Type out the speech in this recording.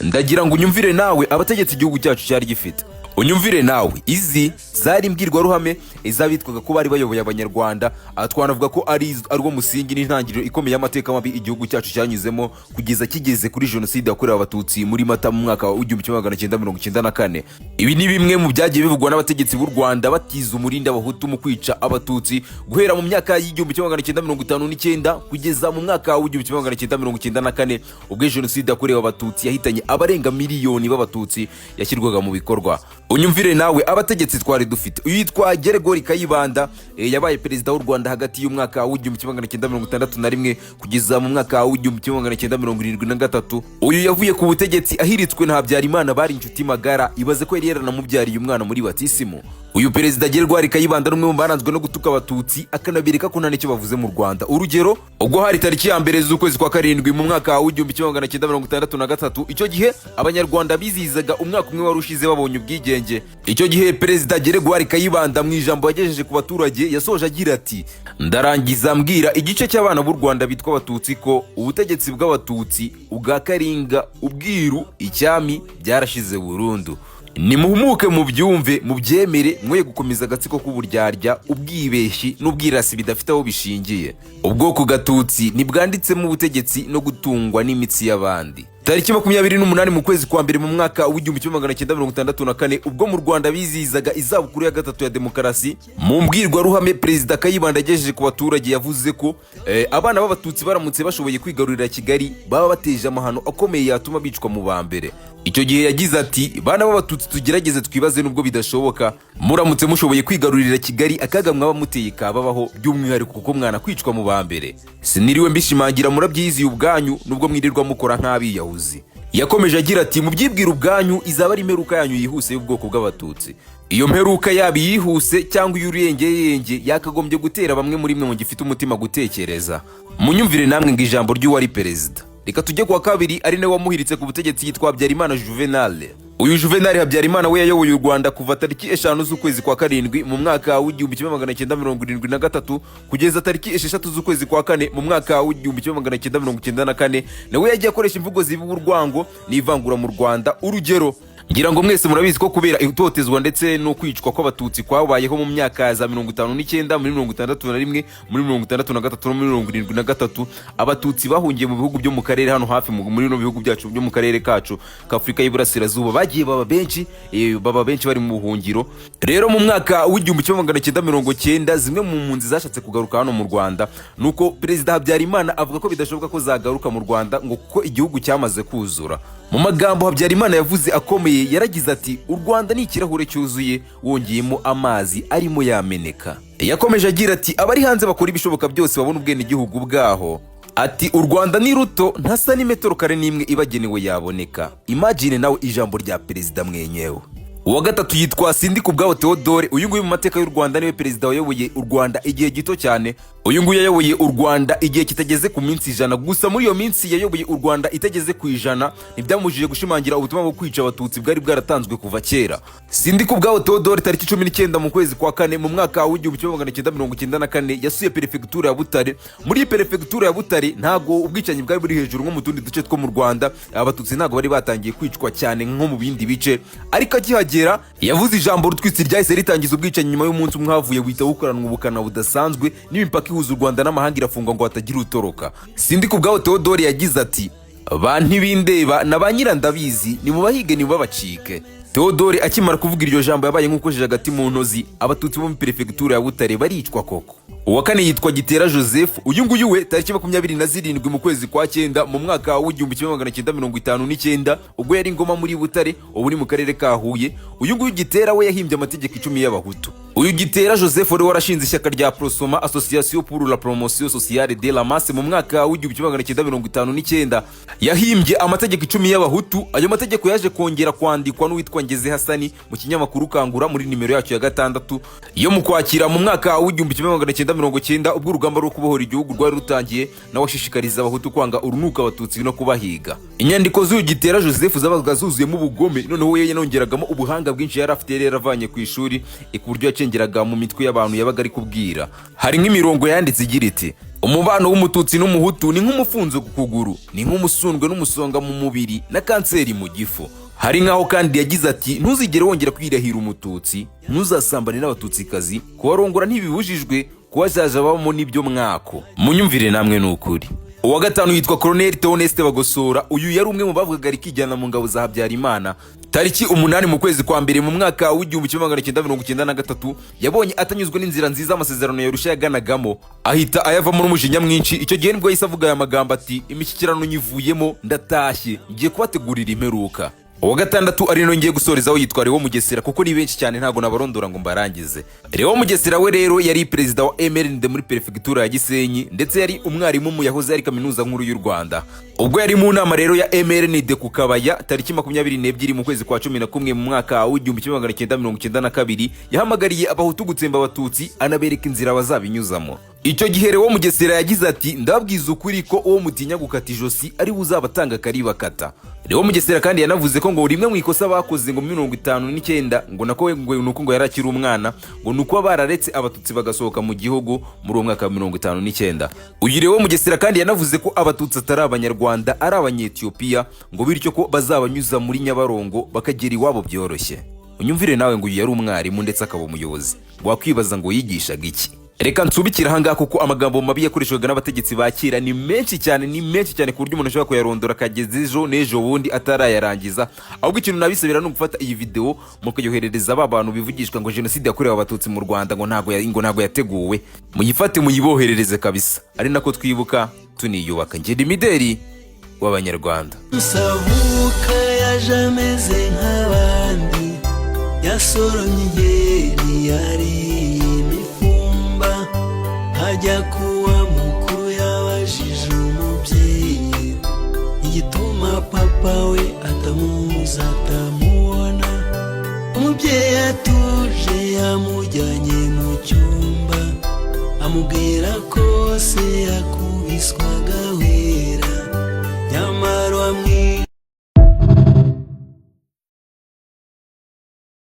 Ndagira ngo unyumvire nawe abategetsi igihugu cyacu cyari gifite. Unyumvire nawe, izi zari imbwirwaruhame izabitwaga ko bari bayoboye Abanyarwanda. Aha twanavuga ko ari wo musingi n'intangiriro ikomeye y'amateka mabi igihugu cyacu cyanyuzemo kugeza kigeze kuri Jenoside yakorewe Abatutsi muri Mata mu mwaka wa 1994. Ibi ni bimwe mu byagiye bivugwa n'abategetsi b'u Rwanda batiza umurindi Abahutu mu kwica Abatutsi guhera mu myaka y'1959 kugeza mu mwaka wa 1994, ubwo Jenoside yakorewe Abatutsi yahitanye abarenga miliyoni b'Abatutsi yashyirwaga mu bikorwa. Unyumvire nawe abategetsi twari dufite. Uyu yitwa Geregori Kayibanda, yabaye perezida w'u Rwanda hagati y'umwaka wa 1961 kugeza mu mwaka wa 1973. Uyu yavuye ku butegetsi ahiritswe na Habyarimana, bari inshuti magara. Ibaze ko yari yaranamubyariye umwana muri batisimu. Uyu perezida Geregori Kayibanda ni umwe mu baranzwe no gutuka Abatutsi, akanabereka ko nta n'icyo bavuze mu Rwanda. Urugero, ubwo hari tariki ya 1 z'ukwezi kwa karindwi mu mwaka wa 1963, icyo gihe Abanyarwanda bizihizaga umwaka umwe wari ushize babonye ubwigenge. Icyo gihe perezida Geregori Kayibanda mu ijambo yagejeje ku baturage yasoje agira ati: "Ndarangiza mbwira igice cy'abana b'u Rwanda bitwa Abatutsi ko ubutegetsi bw'Abatutsi, ubwa Karinga, ubwiru, icyami byarashize burundu. Nimuhumuke, mubyumve, mubyemere, mwe gukomeza agatsiko k'uburyarya, ubwibeshyi n'ubwirasi bidafite aho bishingiye. Ubwoko gatutsi ntibwanditsemo ubutegetsi no gutungwa n'imitsi y'abandi." Tariki 28 mu kwezi kwa mbere mu mwaka wa 1964, ubwo mu Rwanda bizihizaga izabukuru ya gatatu ya demokarasi, mu mbwirwaruhame perezida Kayibanda yagejeje ku baturage yavuze ko abana b'Abatutsi baramutse bashoboye kwigarurira Kigali baba bateje amahano akomeye yatuma bicwa mu ba mbere. Icyo gihe yagize ati: "Bana b'Abatutsi, tugerageze twibaze, nubwo bidashoboka, muramutse mushoboye kwigarurira Kigali, akaga mwaba muteye kababaho by'umwihariko, kuko mwana kwicwa mu ba mbere. Siniriwe mbishimangira, murabyiziye ubwanyu nubwo mwirirwa mukora nk'abiyahuzi." Yakomeje agira ati: "Mubyibwira ubwanyu, izaba ari imperuka yanyu yihuse y'ubwoko bw'Abatutsi. Iyo mperuka, yaba iyihuse cyangwa iy'uruyengeyenge, yakagombye gutera bamwe muri mwe mugifite umutima gutekereza." Munyumvire namwe ngo ijambo ry'uwari perezida. Reka tujye kuwa kabiri, ari nawe wamuhiritse ku butegetsi, yitwa Habyarimana Juvenal. Uyu Juvenal Habyarimana we yayoboye u Rwanda kuva tariki 5 z'ukwezi kwa karindwi mu mwaka wa 1973 kugeza tariki 6 z'ukwezi kwa kane mu mwaka wa 1994. Nawe yagiye akoresha imvugo zibiba urwango n'ivangura mu Rwanda. Urugero, ngira ngo mwese murabizi ko kubera itotezwa ndetse no kwicwa kw'Abatutsi kwabayeho mu myaka za 59, muri 61, muri 63 no muri 73, Abatutsi bahungiye mu bihugu byo mu karere hano hafi, muri bino bihugu byacu byo mu karere kacu k'Afurika y'Iburasirazuba. Bagiye baba benshi, baba benshi bari mu buhungiro. Rero mu mwaka wa 1990 zimwe mu mpunzi zashatse kugaruka hano mu Rwanda, nuko perezida Habyarimana avuga ko bidashoboka ko zagaruka mu Rwanda, ngo kuko igihugu cyamaze kuzura. Mu magambo Habyarimana yavuze akomeye yaragize ati: "U Rwanda ni ikirahure cyuzuye, wongeyemo amazi arimo yameneka." Yakomeje agira ati: "Abari hanze bakora ibishoboka byose babona ubwenegihugu bwaho." Ati: "U Rwanda ni ruto, ntasa n'imetero kare n'imwe ibagenewe yaboneka." Imagine nawe ijambo rya perezida mwenyewe. Uwa gatatu yitwa Sindikubwabo Theodore. Uyu nguyu mu mateka y'u Rwanda niwe perezida wayoboye u Rwanda igihe gito cyane. Uyu nguyu yayoboye u Rwanda igihe kitageze ku minsi 100. Gusa muri iyo minsi yayoboye u Rwanda itageze ku 100, ntibyamubujije gushimangira ubutumwa bwo kwica Abatutsi bwari bwaratanzwe kuva kera. Sindikubwabo Theodore, tariki 19 mu kwezi kwa kane mu mwaka wa 1994, yasuye perefegitura ya Butare. Muri iyi perefegitura ya Butare ntabwo ubwicanyi bwari buri hejuru nko mu tundi duce two mu Rwanda. Abatutsi ntabwo bari batangiye kwicwa cyane nko mu bindi bice. Ariko akihagera yavuze ijambo rutwitsi ryahise ritangiza ubwicanyi. Nyuma y'umunsi umwe havuye buhita bukoranwa ubukana budasanzwe, n'imipaka ihuza u Rwanda n'amahanga irafungwa ngo hatagira utoroka. Sindikubwabo Theodore yagize ati: "Ba ntibindeba na ba nyirandabizi, nimubahige, ntibabacike." Theodore akimara kuvuga iryo jambo yabaye nk'ukojeje agati mu ntozi, Abatutsi bo muri perefegitura ya Butare baricwa koko. Uwa kane yitwa Gitera Joseph. Uyu nguyu we, tariki 27 mu kwezi kwa cyenda mu mwaka wa 1959, ubwo yari Ngoma muri Butare, ubu ni mu karere ka Huye, uyu nguyu Gitera we yahimbye amategeko 10 y'Abahutu. Uyu Gitera Joseph wari warashinze ishyaka rya Aprosoma, Association pour la Promotion Sociale de la Masse, mu mwaka wa 1959 yahimbye amategeko 10 y'Abahutu. Ayo mategeko yaje kongera kwandikwa n'uwitwa Ngeze Hasani mu kinyamakuru Kangura muri nimero yacyo ya 6 yo mu Kwakira mu mwaka wa 1990, ubwo urugamba rwo kubohora igihugu rwari rutangiye, nawe ashishikariza Abahutu kwanga urunuka Abatutsi no kubahiga. Inyandiko z'uyu Gitera Joseph zabaga zuzuyemo ubugome, noneho we yanongeragamo ubuhanga bwinshi yari afite, yari yaravanye ku ishuri, ku buryo yacengeraga mu mitwe y'abantu yabaga ari kubwira. Hari nk'imirongo yanditse igira iti: "Umubano w'Umututsi n'Umuhutu ni nk'umufunzo ku kuguru, ni nk'umusundwe n'umusonga mu mubiri na kanseri mu gifu." Hari nk'aho kandi yagize ati: "Ntuzigere wongera kwirahira Umututsi, ntuzasambane n'Abatutsikazi, kubarongora ntibibujijwe, kubazaza babamo n'ibyo mwako." Munyumvire namwe, ni ukuri. Uwa gatanu yitwa Colonel Theoneste Bagosora. Uyu yari umwe mu bavugaga rikijyana mu ngabo za Habyarimana. Tariki 8 mu kwezi kwa mbere mu mwaka w'1993, yabonye atanyuzwe n'inzira nziza amasezerano y'Arusha yaganagamo, ahita ayavamo n'umujinya mwinshi. Icyo gihe nibwo yahise avuga aya magambo ati: "Imishyikirano nyivuyemo, ndatashye, ngiye kubategurira imperuka." Uwa gatandatu, ari ngiye gusorezaho, yitwa Lewo Mugesera, kuko ni benshi cyane, ntabwo nabarondora ngo mbarangize. Lewo Mugesera we rero yari perezida wa MRND muri perefegitura ya Gisenyi, ndetse yari umwarimu mu yahoze ari Kaminuza Nkuru y'u Rwanda. Ubwo yari mu nama rero ya MRND ku Kabaya tariki 22 mu kwezi kwa 11 mu mwaka w'1992, yahamagariye Abahutu gutsemba Abatutsi, anabereka inzira bazabinyuzamo. Icyo gihe Lewo Mugesera yagize ati: "Ndababwiza ukuri ko uwo mutinya gukata ijosi ari we uzabatanga akaribakata." Lewo Mugesera kandi yanavuze ko ngo rimwe mu ikosa bakoze ngo 59, ngo nako ngo nuko ngo yari akiri umwana, ngo ni ukuba bararetse Abatutsi bagasohoka mu gihugu muri uwo mwaka wa 59. Uyu Lewo Mugesera kandi yanavuze ko Abatutsi atari Abanyarwanda, ari Abanyetiyopiya, ngo bityo ko bazabanyuza muri Nyabarongo bakagera iwabo byoroshye. Unyumvire nawe ngo uyu yari umwarimu ndetse akaba umuyobozi. Wakwibaza ngo yigishaga iki? Reka nsubikire ahangaha, kuko amagambo mabi yakoreshwaga n'abategetsi ba kera ni menshi cyane, ni menshi cyane, ku buryo umuntu ashobora kuyarondora akageza ejo n'ejo bundi atarayarangiza. Ahubwo ikintu nabisabira ni ugufata iyi videwo mukayoherereza ba bantu bivugishwa ngo jenoside yakorewe Abatutsi mu Rwanda ngo ntabwo yateguwe. Muyifate muyiboherereze kabisa, ari nako twibuka tuniyubaka. Ngenda imideri w'Abanyarwanda. Savuka yaje ameze nk'abandi, yasoromye inkeri, yariye imifumba, ajya kuwa mukuru. Yabajije umubyeyi igituma papa we atamuzi, atamubona. Umubyeyi atuje yamujyanye mu cyumba, amubwira ko se yakubiswaga.